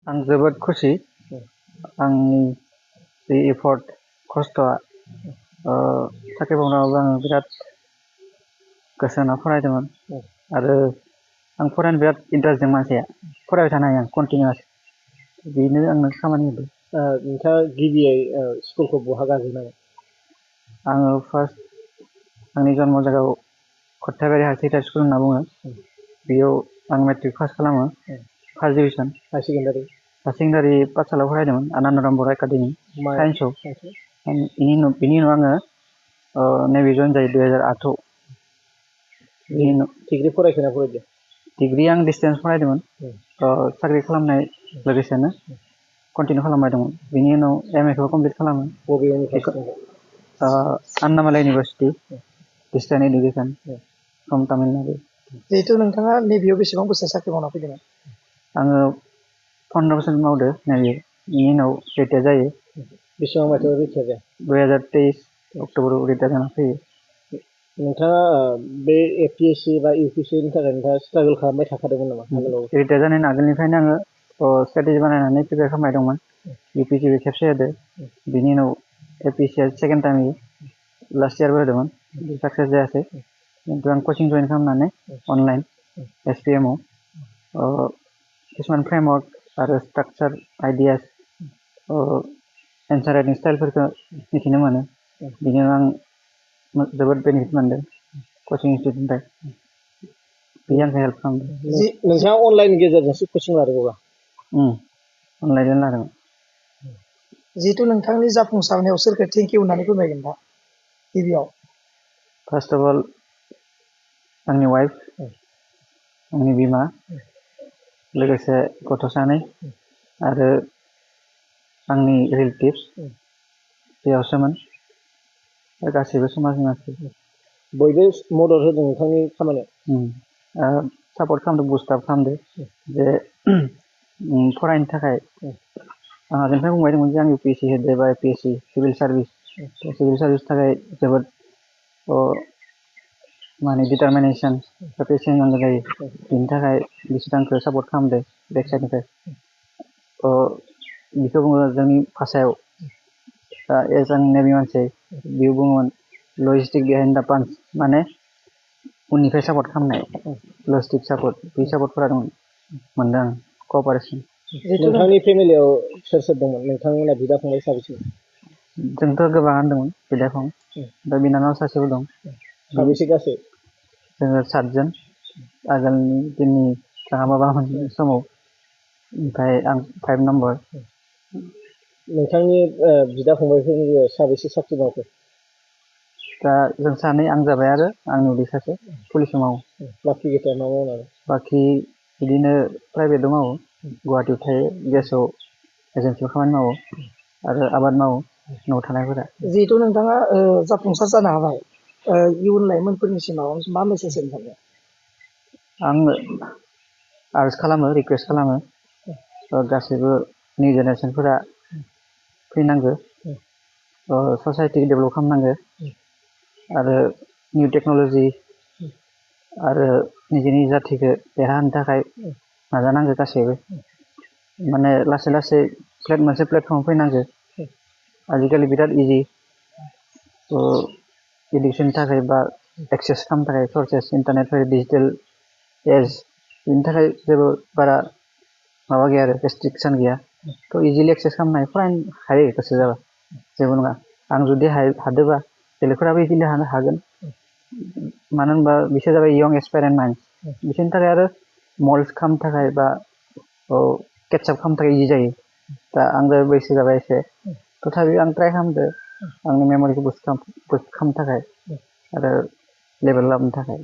आं जोबोद खुसि आंनि जि एफर्ट खस्थ'आ साख्रि मावनायावबो आङो बिराद गोसो होना फरायदोंमोन आरो आं फरायनो बिराद इन्टारेस्ट मानसिया फरायबाय थानो हायो आं कन्टिनिउआस बेनो आंनो खामानि होदों। नोंथाङा गिबियै स्कुलखौ बहा गाजेननाय? आङो फार्स्ट आंनि जन्म जायगायाव खथ्राबारि हायार सेकेन्डारि स्कुल होनना बुङो बेयाव आं मेट्रिक पास खालामो फार्स्ट डिभिजन। हायार सेकेन्डारि पाठशालायाव फरायदोंमोन आनन्दराम बर' एकाडेमि साइन्सआव। बेनि उनाव आङो नैबे जइन जायो 2008आव। डिग्री फरायखोना फरायदों? डिग्री आं डिसटेन्स फरायदोंमोन साख्रि खालामनाय लोगोसेनो कन्टिनिउ खालामबाय दंमोन। बेनि उनाव MA खौ कमप्लिट खालामो। बबे इउनिभारसिटियाव? Annamalai university distance education from Tamil Nadu. जिहेतु नोंथाङा नेभियाव बेसेबां बोसोर साख्रि मावना फैदोंमोन? आङो 15 बोसोर मावदो नेभियाव। बेनि उनाव रिटायार जायो। बेसेबां मायथाइयाव रिटायार जाया? 2023 अक्ट'बराव रिटायार जाना फैयो। नोंथाङा बे APSC बा UPSCनि थाखाय नोंथाङा स्ट्रागल खालामबाय थाखादोंमोन नामा? रिटायार जानायनि आगोलनिफ्रायनो आङो स्ट्रेटेजि बानायनानै प्रिपेयार खालामबाय दंमोन। UPSC खेबसे होदो बिनि उनाव APSC सेकेन्ड टाइम लास्ट इयारबो होदोंमोन साक्सेस जायासै। खिन्थु आं कचिं जइन खालामनानै अनलाइन SPM आव किसुमान फ्रेमवर्क आरो स्ट्राक्चार आइडियास एन्सार राइटिं स्टाइलफोरखौ मिथिनो मोनो। बिनि उनाव आं जोबोद बेनिफिट मोनदों कचिं इनस्टिट्युटनिफ्राय। बेयो आंखौ हेल्प खालामदों। नोंथाङा अनलाइननि गेजेरजोंसो कचिं लादोंबा? अनलाइनजों लादोंमोन। जिहेतु नोंथांनि जाफुंसारनायाव सोरखौ थेंक इउ होननानै फोरमायगोन दा गिबियाव? फार्स्ट अफ अल आंनि वाइफ, आंनि बिमा, लोगोसे गथ' सानै आरो आंनि रिलेटिभ्स बेयावसोमोन गासैबो समाजनि मानसि। बयबो मदद होदों नोंथांनि खामानियाव? सापर्ट खालामदों, बुस्टआप खालामदों जे फरायनो थाखाय। आं आगोलनिफ्राय बुंबाय दंमोन जे आं UPSC होदो बा APSC सिभिल सार्भिस थाखाय जोबोद माने डिटारमिनेसन पेसेन्स नांगौ जायो। बेनि थाखाय बिसोर आंखौ सापर्ट खालामदों बेक साइडनिफ्राय। बेखौ बुङो जोंनि भाषायाव एज आं नेभि मानसि बेयाव बुङोमोन लजिस्टिक बिहाइन्ड दा पान्च, माने उननिफ्राय सापर्ट खालामनाय लजिस्टिक सापर्ट। बे सापर्टफोरा मोनदों आं कपारेसन। नोंथांनि फेमिलियाव सोर सोर दंमोन? नोंथांमोना बिदा फंबाय साबेसे? जोंथ' गोबाङानो दंमोन बिदा फंबाय। दा बिनानाव सासेबो दं। साबेसे गासै? जोङो 7 जन आगोलनि दिननि बाबामोन समाव। ओमफ्राय आं 5 नम्बर। नोंथांनि बिदा फंबायफोरनि साबेसे साख्रि मावखो? दा जों सानै, आं जाबाय आरो आंनि उदै सासे पुलिसाव मावो। बाखि गिटार मा मावनानै? बाखि बिदिनो प्राइभेटआव मावो, गुवाहाटियाव थायो, गेसाव एजेन्सियाव खामानि मावो आरो आबाद मावो न'आव थानायफोरा। जिहेतु नोंथाङा जाफुंसार जानो हाबाय, इयुन लाइमोनफोरनिसिम मा मेसेज होनो सानदों? आं आर्ज खालामो, रिकुवेस्ट खालामो गासैबो निउ जेनेरेसनफोरा फैनांगौ, ससाइटिखौ डेभेलप खालामनांगौ आरो निउ टेक्न'लजि आरो निजेनि जाथिखौ देरहाहोनो थाखाय नाजानांगौ गासैबो। माने लासै लासै मोनसे प्लेटफर्म फैनांगौ। आजिखालि बिराद इजि इडुकेसननि थाखाय बा एक्सेस खालामनो थाखाय सर्सेस इन्टारनेटफोर डिजिटेल एज, बेनि थाखाय जेबो बारा माबा गैया आरो रेस्ट्रिक्सन गैया। थ' इजिलि एक्सेस खालामनो हायो, फरायनो हायो गोसो जाबा, जेबो नङा। आं जुदि हादोंबा बेलेगफोराबो इजिलि हागोन। मानो होनबा बिसोर जाबाय यं एसपायरेन्ट माइन्ड। बिसोरनि थाखाय आरो मल्ड खालामनो थाखाय बा केटचाप खालामनो थाखाय इजि जायो। दा आंबो बैसो जाबाय एसे, तथापि आं ट्राइ खालामदो आंनि मेम'रिखौ बुस्ट खालामनो थाखाय आरो लेभेल लाबोनो थाखाय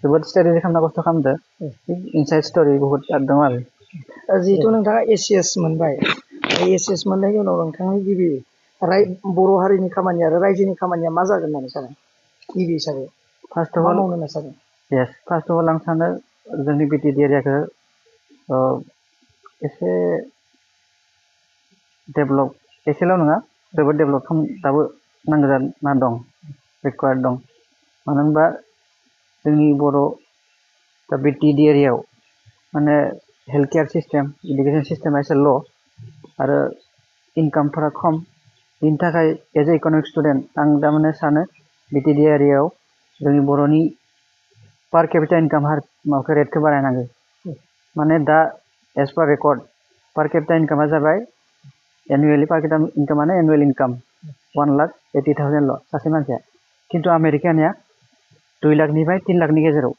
जोबोद स्ट्रेटेजि खालामना खस्थ' खालामदो। इनसाइड स्ट'रि बहुत दं आरो। जिहेतु नोंथाङा ACS मोनबाय, ACS मोननायनि उनाव नोंथांनि गिबि बर' हारिनि खामानि आरो रायजोनि खामानिया मा जागोन होननानै सानो गिबि हिसाबै? फार्स्ट अफ मा अल मावनो होनना सानो? फार्स्ट अफ अल आं सानो जोंनि BTD एरियाखौ एसे डेभेलप, एसेल' नङा जोबोद डेभेलप दाबो नांगौ जाना दं, रिक्वायार्ड दं। मानो होनबा जोंनि बर' दा BTD एरियायाव माने हेल्थ केयार सिस्टेम इडुकेसन सिस्टेमा एसे ल' आरो इनकामफोरा खम बिनि थाखाय एज ए इक'नमिक स्टुडेन्ट आं दामाने सानो बिटिएडि एरियायाव जोंनि बर'नि पार केपिटा इनकाम माबाखौ रेटखौ बारायनांगौ माने दा एज पार रेकर्ड पार केपिटा इनकामा जाबाय एनुवेलि पार केपिटा इनकामानो एनुवेल इनकाम 1,80,000 ल' सासे मानसिया खिन्थु आमेरिकानिया 2 लाखनिफ्राय 3 लाखनि गेजेराव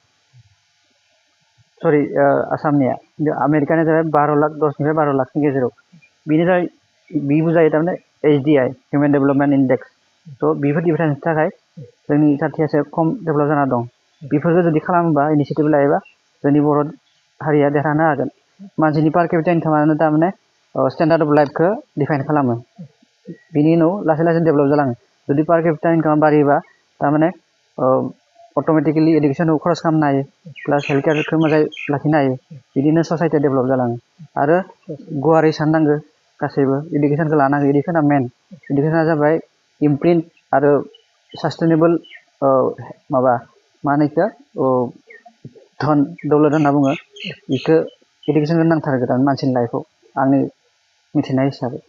सरि आसामनिया आमेरिकानिया जाबाय 12 लाख 10निफ्राय 12 लाखनि गेजेराव बेनि जाबाय बि बुजायो थारमाने HDI हिउमेन डेभेलपमेन्ट इन्डेक्स थ' बेफोर डिफारेन्सनि थाखाय जोंनि जाथिया एसे खम डेभेलप जाना दं बेफोरखौ जुदि खालामोबा इनिसियेटिभ लायोबा जोंनि बर' हारिया देरहानो हागोन मानसिनि पार केपिटा इनकामानो थारमाने स्टेन्डार्ड अफ लाइफखौ डिफाइन खालामो बिनि उनाव लासै लासै डेभेलप जालाङो जुदि पार केपिटा इनकामा बारायोबा थारमाने अट'मेटिकेलि एडुकेसनाव खरस खालामनो हायो प्लास हेल्थ केयारखौ मोजाङै लाखिनो हायो बिदिनो ससाइटिया डेभेलप जालाङो आरो गुवारै साननांगौ गासैबो इडुकेसनखौ लानांगौ इडुकेसना मेन इडुकेसना जाबाय इमप्रिन्ट आरो सास्टेनेबल माबा मा होनो बेखौ धन दौलत होनना बुङो बेखौ इडुकेसनखौ नांथारगौ मानसिनि लाइफआव आंनि मिथिनाय हिसाबै